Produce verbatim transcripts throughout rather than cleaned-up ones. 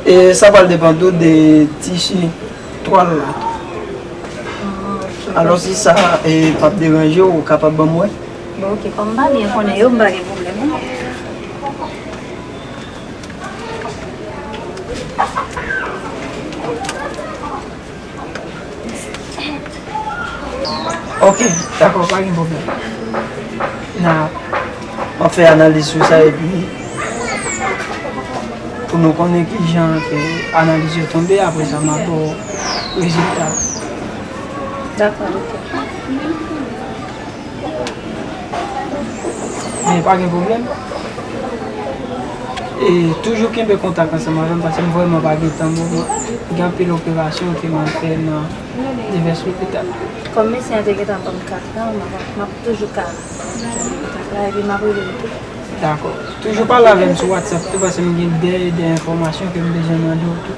E sa pral depann tou de tisi twal la. Ah, ok. Alò, si sa, e, p ap deranje w, ou kapab ban m wè? Bon, ok, kòm m pa byen konnen yo, m pa gen pwoblèm, non. Ok, dakò, pa gen pwoblèm. N a, m ap fè analiz sou sa epi pou nou konnen kijan ke analiz yo tonbe, apre sa m ap ba w rezilta. Dakò, ok. Men pa gen pwoblèm. E toujou kenbe kontak ansanm avè m, paske m vrèman pa gen tan moman. Gen anpil operasyon ke mwen fè nan divès lopital. Kòm medsen an te gentan ban m kat la, m ap, m ap toujou ka jwenn kontak la, epi m ap rele l tou. Dakò. Toujou pale avè m sou WhatsApp tou, paske m gen de, de enfòmasyon ke m bezwen mande w tou.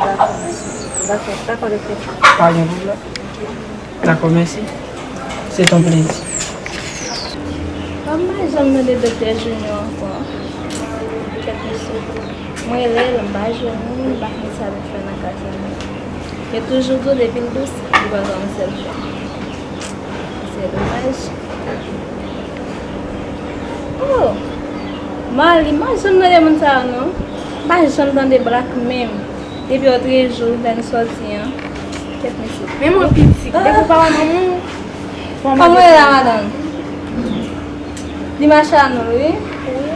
Dakò, mesye. Dakò, dakò, doktè. Pa gen pwoblèm. Dakò, mèsi. Se ton plezi. Mwen pa janm tande Doktè Junior ankò. Kèt mesye. Mwen rele l, m pa jwenn li, m pa konn sa l ap fè nan kay sa. Yo toujou di w depi l dous, li pa gen yon sèl fè. Se domaj. Oh! Mali, m pa janm tande moun sa yo, non. M pa janm tande Black menm. Depi lòt jou, lè n sòti an. Kèt mesye. Men mwen pitit. Depi w pa wè manman w, kòman w ye la, madanm? Li mache a nou, wi. Wi.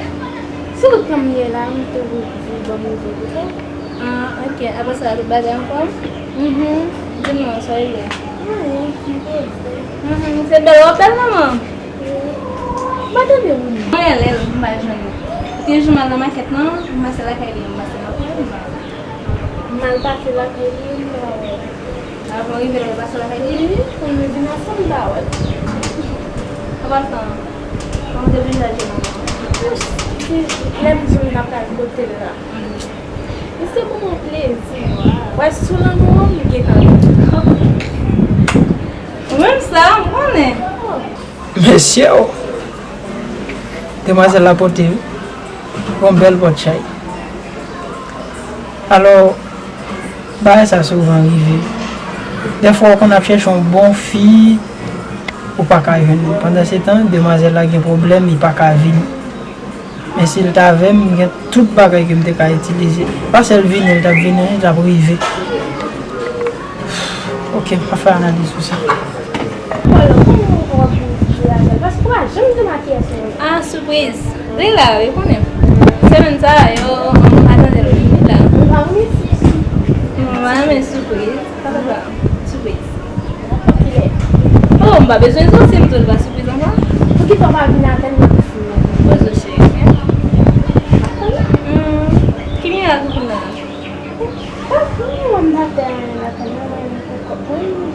Se tout tan m ye la, m toujou di, bon, m di, ok? Ah, ok. Apre sa, tout bagay anfòm? Mhm. Di m non, sa regle? Wi, m poze. Mhm. Se bèl w ap bèl, manman? Wi. M pa tande moun. Mwen, lè m pa jwenn li. Te jou m al nan makèt lan, m pase lakay li, m pase lakay li. M al pase lakay li, m pa wè l. Avan rive la, ou pase lakay li? Wi, pou nou vin ansanm, m pa wè l. Apa sa, kòman w te vin chache manman? Lè m di w n ap al kote l la. Mhm. Li se pou mwen plezi. Wè, sou lanmou an, m gentan. Ou menm sa, m konnen. Oh. Mesye o! Demwazèl la pote yon bèl pòt chay. Alò, bagay sa souvan rive. Dèfwa, ou konn ap chèche yon bon fi, ou pa ka jwenn li. Pandansetan, demwazèl la gen pwoblèm, li pa ka vini. Men si l t avè m, m gen tout bagay ke m te ka itilize. Pa sèl vini, l t ap vini, li t ap rive. Ok, m ap fè analiz sou sa. Polo, kòman w ap vin jwe avè l? Paske w pa janm demakiye sou mwen. Ah, sipriz. Li la, wi, konnen. Semèn sa a, yo, m pa tande l vini la. M pa renmen sipriz. M pa renmen sipriz. Sa pa sa. Sipriz. Kilè? Oh, m pa bezwen di w si m di w li pa sipriz ankò. Poukisa w pa vin avè l nan pisin nan? Poze w, cheri, ok? Hmm, ki mirak ou fin nan? Pa vre, mwen m pa fè anyen lakay mwen, mwen menm pou kòm mwen.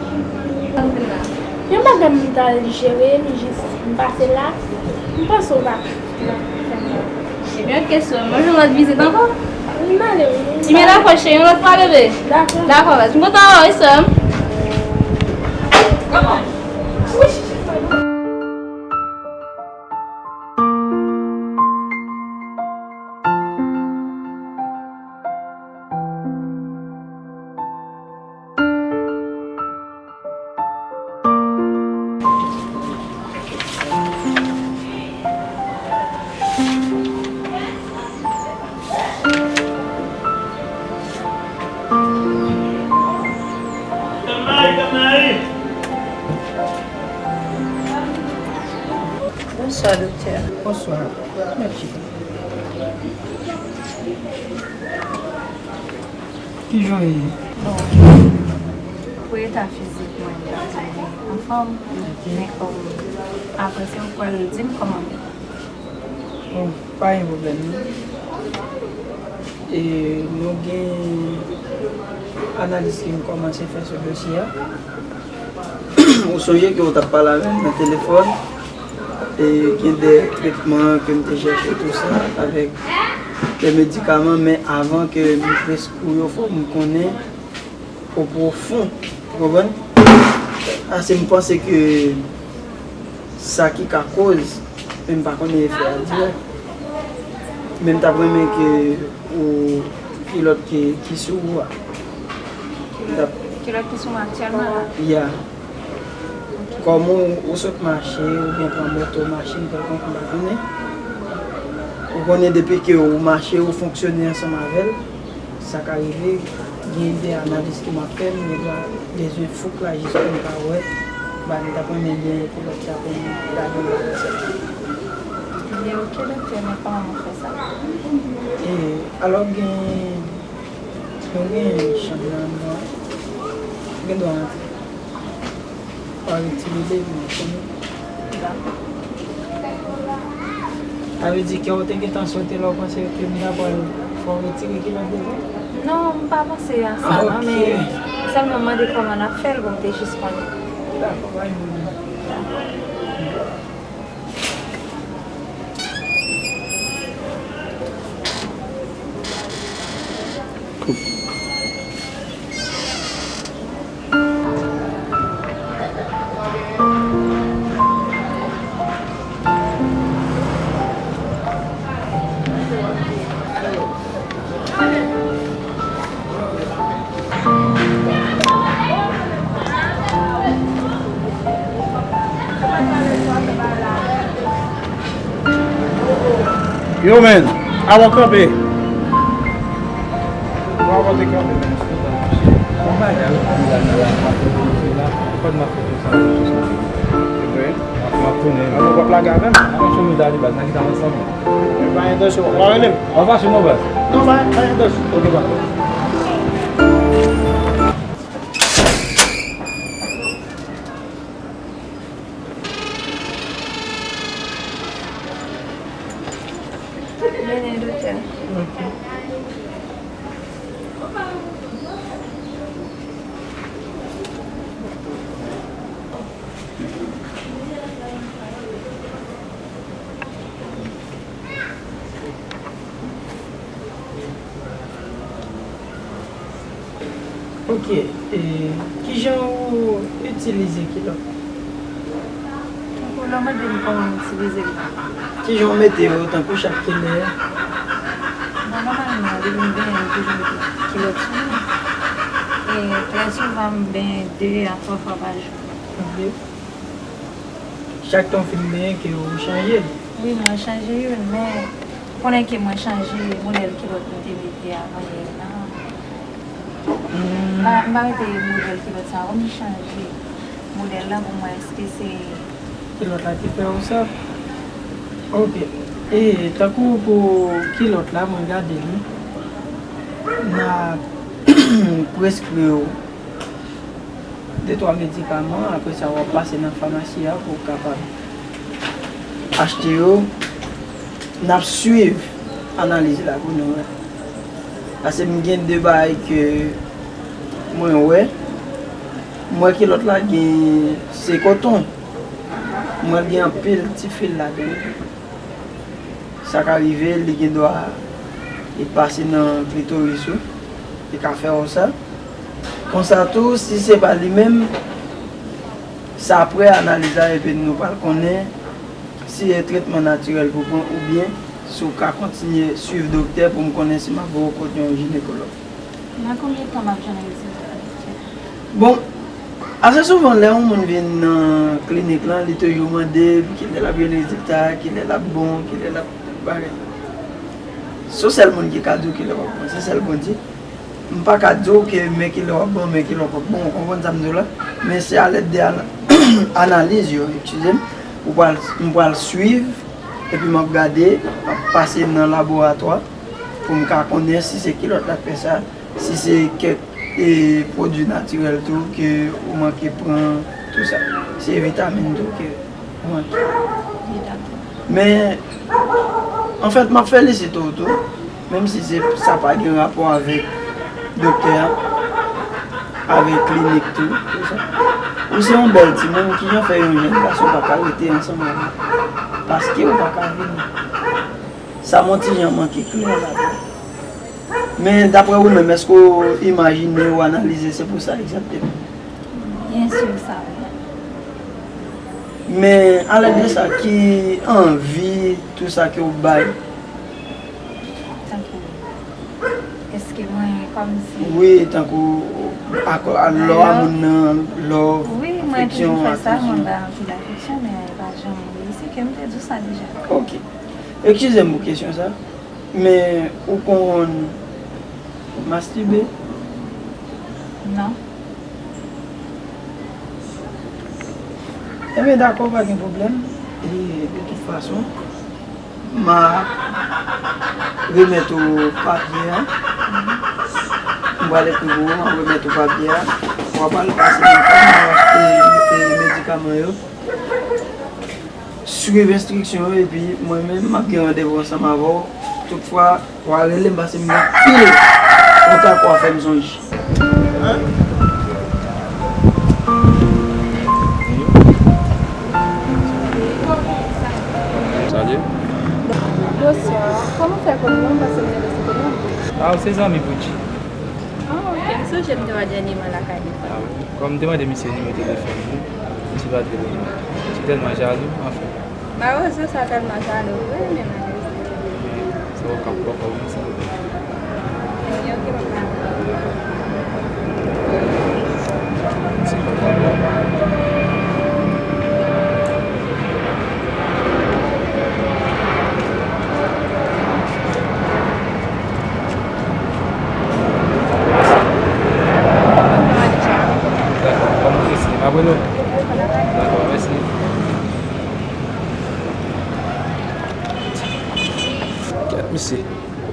Sa ou fin nan? Yon bagay m t al jere, m jis m pase la, m panse w pa. Ebyen, ok, sè m. Mwen jwenn lòt vizit ankò? M ale, wi. Ebyen, dakò, cheri, yon lòt fwa, bebe. Dakò. Dakò, baz. M kontan wè w, wi, sè m. Bonswa, doktè. Bonswa. Mèt chita. Kijan w ye? Bon, pou eta fizik mwen, m ta di m anfòm, men kòm apre se ou k pral di m kòman m ye. Bon, pa gen pwoblèm, non. E nou gen analiz ke m kòmanse fè sou dosye a. Ou sonje ke w t ap pale avè m nan telefòn, e gen de tretman ke m te chèche tou sa avèk de medikaman, men avan ke m preskri w yo, fò m konnen o pwofon, ou konprann? Ase m panse ke sa ki ka koz, men m pa konnen efè a dirèk. Men m t ap renmen ke ou Kilòt ki, ki sou ou a. Kilòt, kilòt ki sou mwen aktyèlman la. Ya. Kòm ou, ou sot mache, oubyen pran moto, machin, kèlkonk, m pa konnen. Ou konnen depi ke ou mache, ou fonksyone ansanm avè l, sa ka rive, gen de analiz ke m ap fè, m gen dwa bezwen fouk la jis pou m ka wè, ba m t ap renmen gen kilòt sa pou m gade l la konsèp. Byen, oke, doktè, men kòman mwen fè sa? E, alò, gen, nou gen chanm nan, nou gen dwa antre. Pa retire de mwen, konnen. Dakò. Sa vle di kè w te gentan sote lè w panse ke m ta pral fè w retire kilòt devan? Non, m pa panse a sa, non, men sèlman m mande kòman n ap fè l, bon, m te jis konnen. Dakò, pa gen pwoblèm. Dakò. Yo, men, avan kanpe. Avan te kanpe, men, se ta mache. Yon bagay ou konn gade nan la, pa foto sou la, pa n ap foto sa, foto sa. Se vre? Ap, m ap tounen. Avan w ap lage avè m? Atansyon, nou ta li baz, nan ki ta ansanm. Mwen pa entansyon. W a rele m? W a fache non, baz. Non, pa, pa entansyon. Ok, baz. Vini, doktè. Ok. Ok, e, kijan ou itilize kilòt? Tankou lè w mande m kòman m itilize l. Kijan w mete yo, tankou chak kilè? Bon, nòmalman, depi m benyen, m toujou mete kilòt sou mwen. E trè souvan, m benyen de a twa fwa pa jou. Ok. Chak tan w fin benyen ke ou chanje l? Wi, mwen chanje youn, men ou konnen ke mwen chanje modèl kilòt mwen te mete avan yè a. M pa, m pa mete modèl kilòt sa, ou m chanje modèl la pou m wè èske se kilòt la ki fè ou sa. Ok. E tankou pou kilòt la, mwen gade li, n a preskri w de twa medikaman, apre sa w ap pase nan famasi a pou w kapab achte yo. N ap swiv analiz la pou nou wè. Paske m gen de bagay ke mwen wè. M wè kilòt la gen, se koton. M wè l gen anpil ti fil ladan l. Sa ka rive, li gen dwa, li pase nan klitoris ou, li ka fè w sa. Konsa tou, si se pa li menm, sa apre analiz la, epi nou pral konnen si e tretman natirèl pou pran oubyen si w ka kontinye swiv doktè pou m konnen si m ap voye w kot yon jinekològ. Nan konbyen tan m ap jwenn rezilta, doktè? Bon, ase souvan lè yon moun vin nan klinik lan, li toujou mande kilè l ap jwenn rezilta, kilè l ap bon, kilè l ap tout bagay. Se sèl moun ki ka di w kilè w ap bon, se sèl Bondye. M pa ka di w ke men kilè w ap bon, men kilè w p ap bon, ou konprann sa m di w la? Men se alèd de ana-, analiz yo, eskize m, ou pral, m pral swiv, epi m ap gade, m ap pase nan laboratwa pou m ka konnen si se kilòt la k fè sa, si se kèk, e, pwodui natirèl tou ke ou manke pran, tou sa. Se vitamin tou ke ou manke. Wi, dakò. Men, anfèt, m ap felisite w tou, menm si se, sa pa gen rapò avèk doktè a, avèk klinik tou, tou sa. Ou se yon bèl timoun, kijan fè yon jèn gason pa ka rete ansanm avè w? Paske ou pa ka vini. Sa m yon ti jan manke klè ladan. Men, daprè ou menm, èske w imajine, w analize, se pou sa egzakteman? Byen si, sa wi. Men, alèd de sa, ki anvi, tou sa ke w bay? Tankou, èske Wi, tankou akò, love, moun nan, love, afeksyon, attention. Wi, mwen toujou fè sa, mwen bay anpil afeksyon, men e pa janm reyisi, ke m te di w sa deja. Ok. Eskize m pou kesyon sa, men ou konn mastibe? Non. Ebyen, dakò, pa gen pwoblèm. E, de tout fason, m a remèt ou papye a. M pral ekri pou ou, m a remèt ou papye a. W a pral pase nan fam, m a, e, e, medikaman yo. Swiv enstriksyon yo, epi mwen menm, m ap gen randevou ansanm avè w. Toutfwa, w a rele m, pase m gen anpil kontak w a fè m sonje. Salut. Bonswa. Kòman w fè konn mwen? Paske m rele sou telefòn. Ah, se zanmi Bouji. Ah, ok. M sonje m te wè dènyèman lakay li. Ah, wi. Kòm m te mande misye nimewo telefòn li, misye pa t reponn mwen. Misye tèlman jalou, anfen. Mawozo sa tèlman jalou, wi, men mawozo. Se ou k ap pran kòb mwen, sa. Yo, yo, yo, yo. Dakò, m ap rele w. Dakò, mèsi. Kèt, mesye.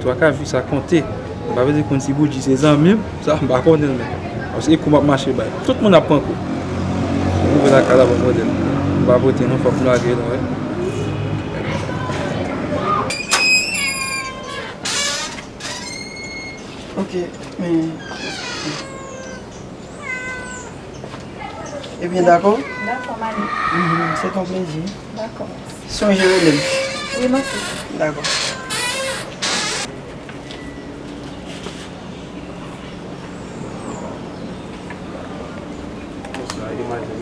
Twa ka vi sa konte. M pa vle di konn si Bouji se zanmi m, sa m pa konnen l menm. Paske kou m ap mache bay. Tout moun ap pran kou. M rive lakay la, bon modèl. M pa pote non, fòk m lage la, wi. Ok, men. Ebyen, dakò? Dakò, Mani. Mhm, se ton plezi. Dakò, mèsi. Sonje rele m. Wi, mèsi. Dakò. Bonswa, demwazèl.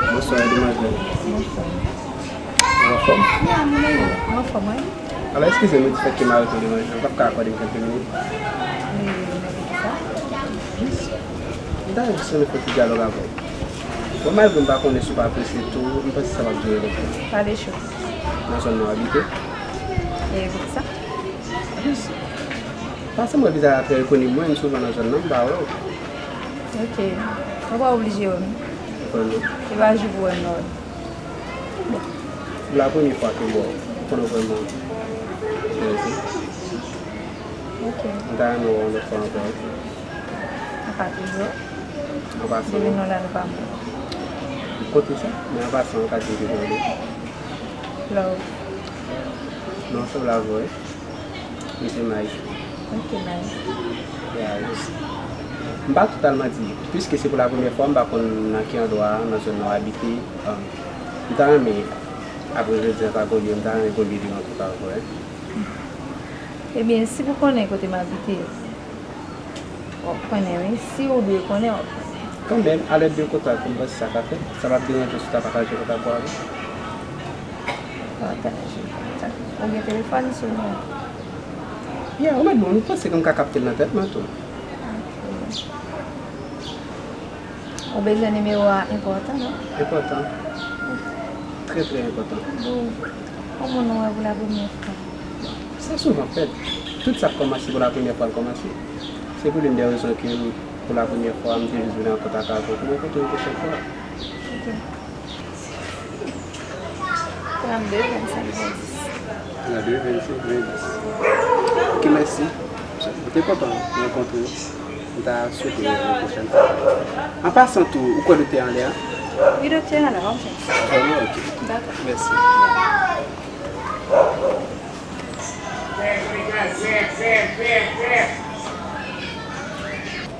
Bonswa, demwazèl. Bonswa. Ou anfòm? Mwen anfòm, wi. Alò, eskize m, di fèt ke m arete w devan, ou p ap ka akòde m kèlke minit? Wi, wi, men poukisa? Jis, m ta renmen jis renmen fè yon ti dyalòg avè w. Bon, malgre m pa konnen si w pa apresye tou, m panse sa p ap dire lontan. Pale cho. Nan zòn nan w abite? E poukisa? Jis, paske m wè vizaj la trè rekoni, mwen menm souvan nan zòn nan, m pa wè w. Ok. Ou pa oblije wè m. Vrèman. E pa jou pou wè m non. Bon, se la premye fwa ke m wè w. Ou konnen vrèman. Ok. M ta renmen wè w yon lòt fwa ankò. An pa toujou. An pasan. Depi nou la, nou pa mò. M konte sa, men an pasan, ou ka di m ki jan w ye. Love. Non, se w la vre. Mi se Mike. Ok, Mike. Ya, yes. M pa totalman di, piske se pou la premyè fwa, m pa konn nan ki andwa, nan zòn nan w abite. Ah, m ta renmen, apre jodi a, ta gon lye, m ta renmen gon lye de rankontre avè w, wi. Ebyen, si pou konnen kote m abite, w ap konnen, wi. Si w dwe konnen, w ap konnen. Kanmenm, a lè de kontak, m panse sa ka fèt. Sa p ap deranje w si w ta pataje kontak ou avè m? Pataje kontak. Ou gen telefòn sou ou? Ya, ou mèt bon, m panse ke m ka kapte l nan tèt mwen tou. Ok. Ou bezwen nimewo a enpòtan, non? Enpòtan. Trè, trè enpòtan. Bon, yon moun ou wè pou la premyè fwa. Sa souvan fèt. Tout sa k kòmanse pou la premyè fwa l kòmanse. Se pou youn dè rezon ke m, pou la premyè fwa, m te jis vin an kontak avè w pou m rankontre w yon pwochèn fwa. Ok. Trannde vennsenk vennsis. Trannde vennsenk vennsis. Ok, mèsi. M te kontan rankontre w. M ta swete yon pwochèn fwa. An pasan tou, ou kwè doktè a anlè a? Wi, doktè a anlè a, w ap jwenn. Vrèman? Ok. Dakò. Mèsi.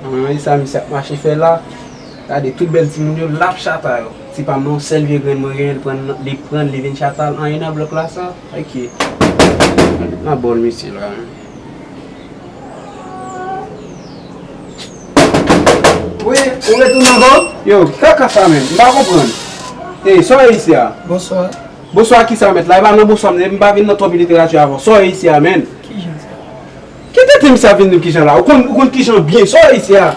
Mwen, sa misye ap mache fè la. Gade tout bèl timoun yo, l ap chata yo. Se pa m non, sèl vye grenn mwen genyen, li pran, li pran, li vin chata l, anyen nan blòk la sa. Ok. Nan bòl misye la. Wi, ou retounen ankò? Yo, kaka sa menm, m pa konprann. Ey, sa w ye isi a? Bonswa. Bonswa kisa, mèt la? E pa nan bonswa m, m pa vin nan twòp literati avè w. Sa w ye isi a, menn? Kijan sa? Kite Ti misye ap vin di m kijan la. Ou konn, ou konn kijan byen sa isi a.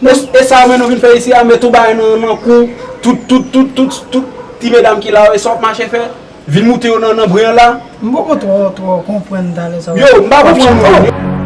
E, e sa menm nou vin fè isi a, met yon bagay nan, nan kou, tout, tout, tout, tout, tout ti medam ki la yo, e sa w ap mache fè, vin moute yo nan, nan bren an la. M poko twò, twò konprann talè sa w ap di. Yo, m pa konprann nou menm.